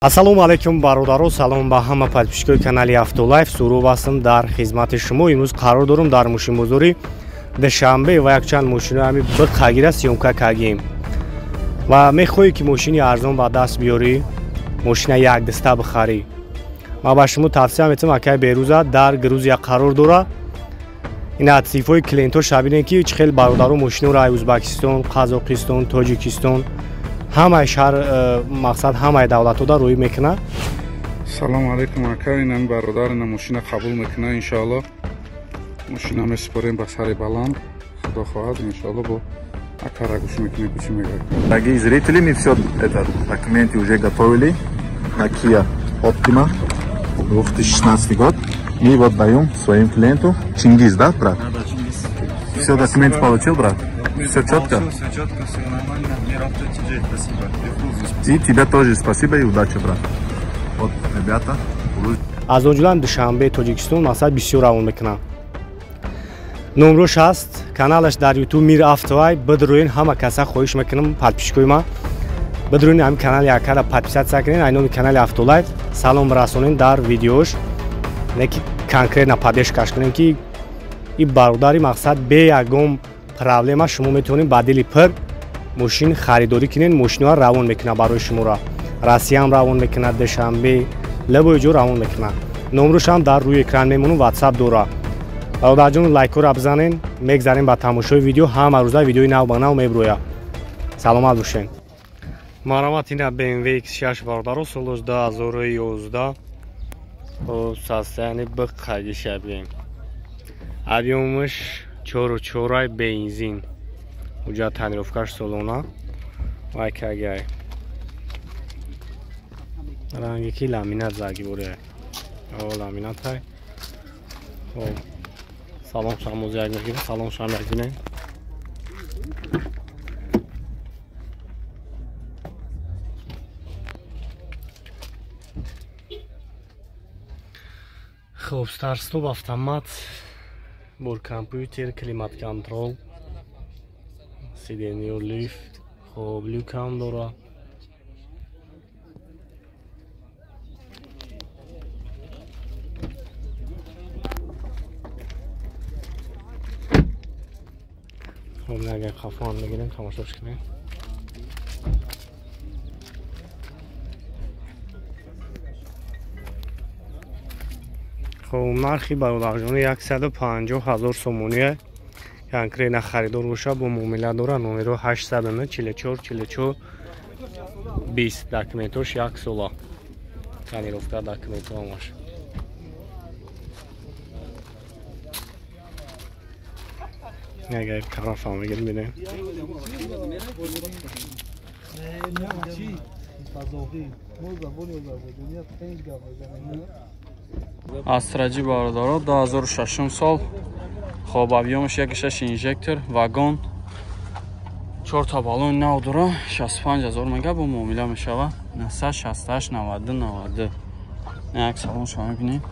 Ассалому алайкум бародаро, салом ба ҳама подписчикои канали Автолайф. Суров ҳастам дар хизмати шумо. Имрӯз қарор дорам дар мошинбозори Душанбе ва якчанд мошинои ҳами биқагира съёмка кардем. Ва мехоҳӣ ки мошини арзон ба даст биёрӣ, мошина як даста бихарӣ. Ман ба шумо тавсия метавам, акай Беруза дар Грузия қарор дора. Ин сифои клиентҳо шабинем ки чӣ хел бародаро мошиноро аз Ӯзбекистон, Қазоқистон, Тоҷикистон, ҳамаи шаҳр, мақсад ҳамаи давлатҳо дар рӯй мекунад. Салом алейкум ака, инам бародар ина мошина қабул мекунад иншоалло. Мошина месупорем ба сари баланд, худо хоҳад иншоалло бо акара гӯш мекунем, гӯш мегирем. Дорогие зрители, мы все это документы уже готовили на Kia Optima 2016 год. Мы вот даем своим клиенту. Чингиз, да, брат? Да, да, Чингиз. Все документы получил, брат? Все четко? Все четко, все нормально. Спасибо. И тебе тоже спасибо и удачи, брат. Вот, ребята. Аз он ҷумла Душанбе, Тоҷикистон мақсад бисёр равон мекунам. Номрош ҳаст, каналаш дар YouTube Мир Автолайф. Бидроин, ҳама каса хоҳиш мекунам, подписчикои ман. Бидроин ҳамин канали акара подписаться кунед, ай номи канали Автолайф. Салом расонен дар видеош. Не ки конкретно поддержкаш кунем ки и бародари мақсад бе ягон проблема шумо метавонед ба дили пир мошин харидорӣ кунед, мошинҳоро равон мекунад барои шуморо. Россияам равон мекунад, Душанбе, лабои ҷо равон мекунад. Номрошам дар рӯи экран мемонам, WhatsApp дора. Бародарҷон, лайкҳоро бизанен, мегзарем ба тамошои видео, ҳама рӯза видеои нав ба нав меброяд. Саломат бошед. Марҳамат, ина BMW X6 бародаро, соли 2011. Состояние биқагиша бигем. Объёмаш 4,4 бензин. Уҷа тонировкаш солона. Вай кагай. Ранги ки ламинат загиборе. О, ламинат ай. Хоб. Салон шамоз як мегирем, салон шам як бинем. Хоб, старт-стоп автомат, бор компютер, климат-контрол. Сиденье лифт, хоб, люк ҳам дора. Хоб, агар хафон бигирем, тамошош кунем. Хоб, нархи бародарҷони 150 000 сомоние. Конкретно харидор боша, бо муомила дора. Номеро 809 44 44 20. Документош як сола. Тонировка документҳо ҳамаш. Агар тарафам бигирем, бинем. Астра J бародаро, 2006 сол. Хоб, объёмаш 1,6 инжектор, вагон, 4 та баллон нав дора, 65 000 мега, бо муомила мешава. 968 92 92. Як салон шумо мебинед.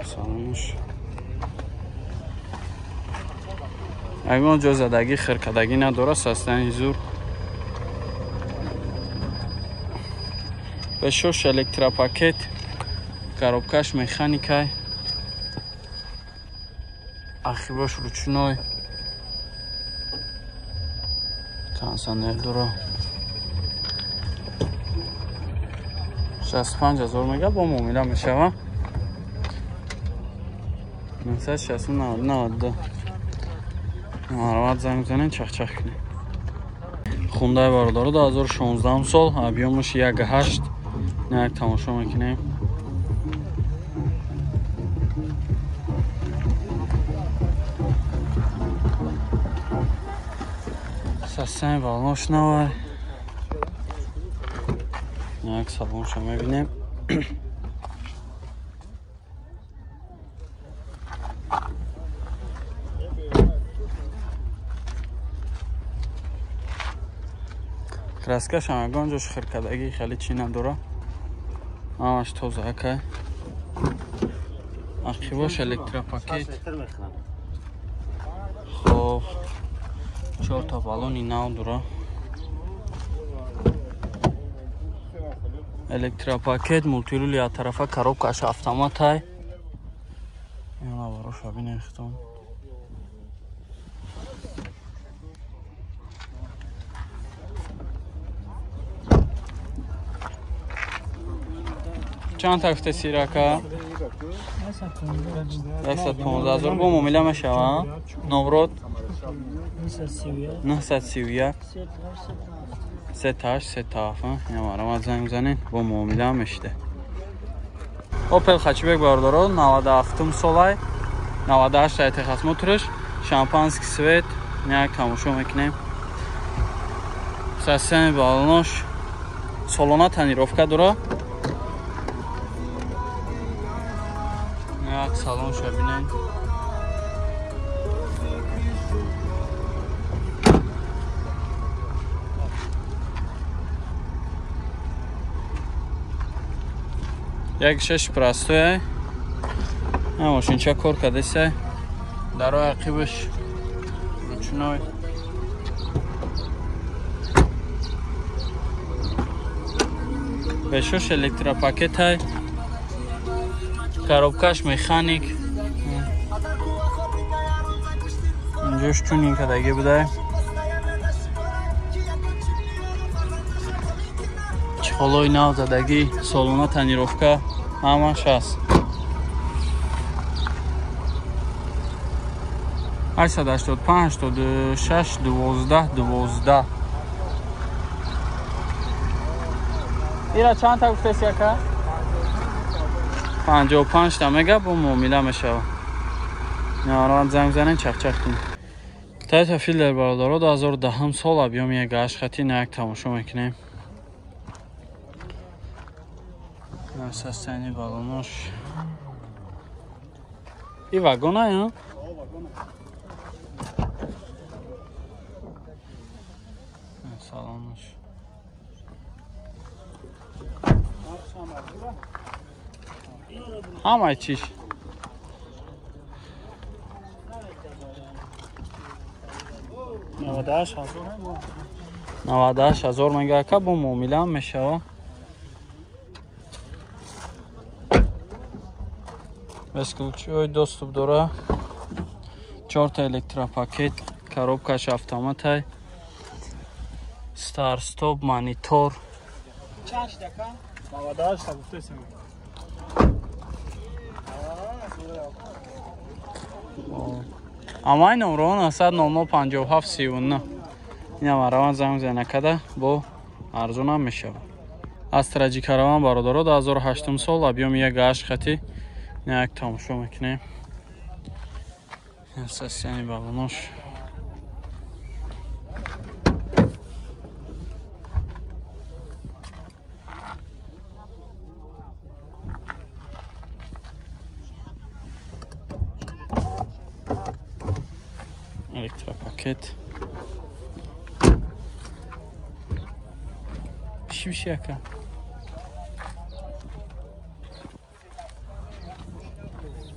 Салонаш ягон ҷо задагӣ, хиркадагӣ надора, состояние зур. Бешош электропакет, коробкаш механикай, ахибош ручной, кондиционер дора. 65 000 мега, бо муомила мешава. 960 92. Марҳамат, занг бизанед, чахчах кунед. Хундай бародаро, 2016 сол, объёмаш 1,8. Як тамошо мекунем. Состояние баллош навай. Як салонша мебинем. Краскашам ягон ҷош хиркадагӣ хеле чӣ надора. Ҳамаш тоза акай. Ақибош электропакет. Хоб, 4 та баллони нав дора. Электропакет, мультирули аз тарафа, коробкаш автоматай. Яна бароша бинем хитон. Чанд та гуфте сирака? 115 000 бо муомила мешава. Номрод 931 38 37. Ина занг занед, бо муомила мешиде. Opel Hatchback бародаро, 97 солай, 98 тай техосмотрш, шампанский свет, як тамошо мекунем. Сасен балонош солона тонировка дора. Як салон шабинен. Як шаш простой. Мошинча кор кардеса. Дарои ақибаш ручной. Бешош электропакетай. Коробкаш механик. Инҷош тюнинг кардагӣ будай. Чехолои нав задагӣ, солона тонировка ҳамаш ҳаст. 885 86 12 12. Ира чанд та гуфтеси ака? 55 та мега, бо муомила мешава. Наоран занг занен, чақчақ кун. Тайта филдер бародаро, 2010 сол, объём 1.8 хати, на як тамошо мекунем. Состояние баллонош. И вагона, я? Салонош. Ҳамаи чиш. 98 000 мега ака, бо муомила мешава. Бесключевой доступ дора. 4 та электропакет, коробкаш автоматай. Старт стоп, монитор. Чанд шидака? 98 та гуфтесем. Амай номро 900 00 57 39. Ина мараван занг занакада бо арзонам мешава. Астра G караван бародаро, 2008 сол, объём 1.8 хати. Як тамошо мекунем. Состояние баллонош. Электропакет. Пиши ака.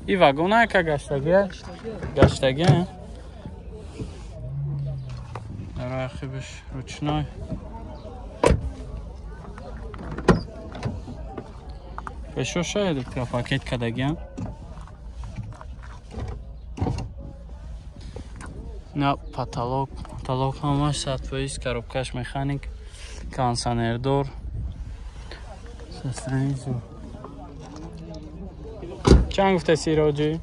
И вагона яка гаштагӣ? Гаштагӣ. Дарои ақибаш ручной. Пешоша электропакет кардагиам. На потолок, потолок ҳамаш 100%, коробкаш механик, кондиционердор. Состояние. Чанд гуфтаси роҷи?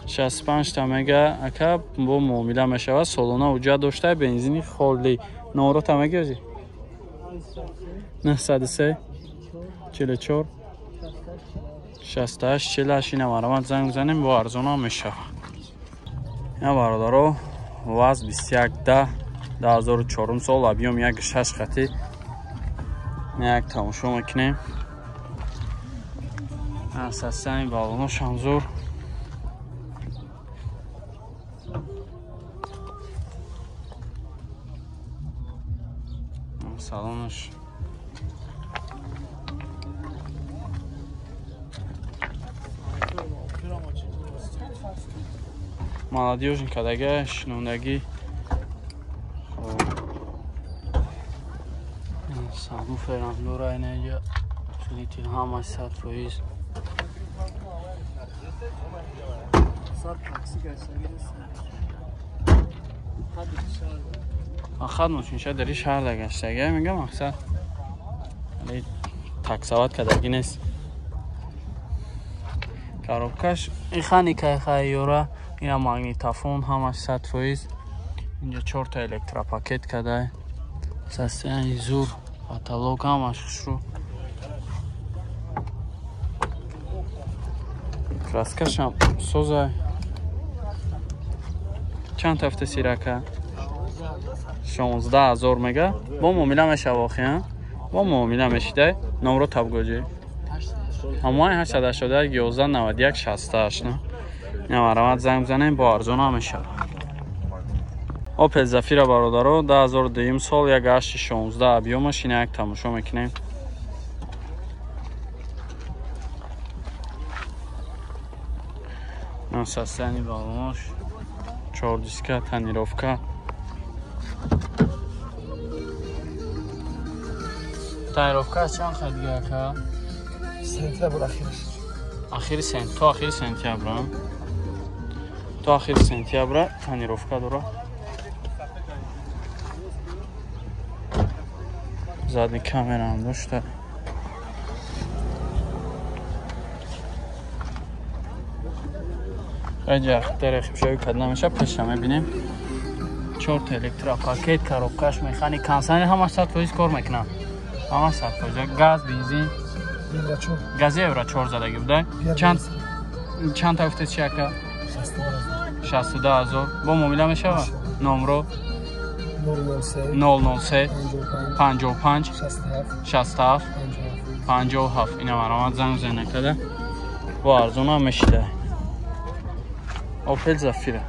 65 та мега ака, бо муомила мешава. Солона уҷа дошта, бензини холӣ. Номрота мегӯзи? 903 44 68 48. Ина марамат занг занем, бо арзона мешава. Ина бародаро, ВАЗ 21 10 2004 сол, объём 1.6 хати. Як тамошо мекунем. Состояние баллонош ҳам зур. Салонош. Молодёжный кадага шинондагӣ. Сабвуферам дора инаҷа. Усилитель ҳамаш 100%. Хад мошинша дари шаҳр гаштага мегам мақсад. Вале таксават кадагӣ нест. Коробкаш механика хайёра, ина магнитофон ҳамаш 100%. Инҷа 4 та электропакет кадай. Состояние зур, потолок ҳамаш хушрӯ. Краскашам созай. Чанд ҳафта сирака? 16,000 мега. Бо муомила мешава охи, бо муомила мешидай. Номро табгоҷи. Ҳамои 881 11 91 68. Не марамат занг бизанем, бо арзон ҳам мешава. Опел Зафира бародаро 2002 сол 1.816 объёмаш, ина як тамошо мекунем. Состояние баллонаш, 4 диска, тонировка. Тонировка чанд хел дига ака? Сентябр ахираш. Ахири сент, то ахири сентябр. То ахири сентябр тонировка дора. Задний камера ҳам дошта. Раҷа дарахшои кад намеша, пеша мебинем. 4 та электропакет, коробкаш, механик, консанер ҳамаш 100% кор мекунад. Ҳамаш 100%. Газ, бензин, гази евро 4 задаги буда. Чанд та гуфтед чи ака? 62,000. Бо муомила мешава? Номро 003 55 67 57. Ина маромад занг зана када. Бо арзон ҳам мешида. Опел Зафира.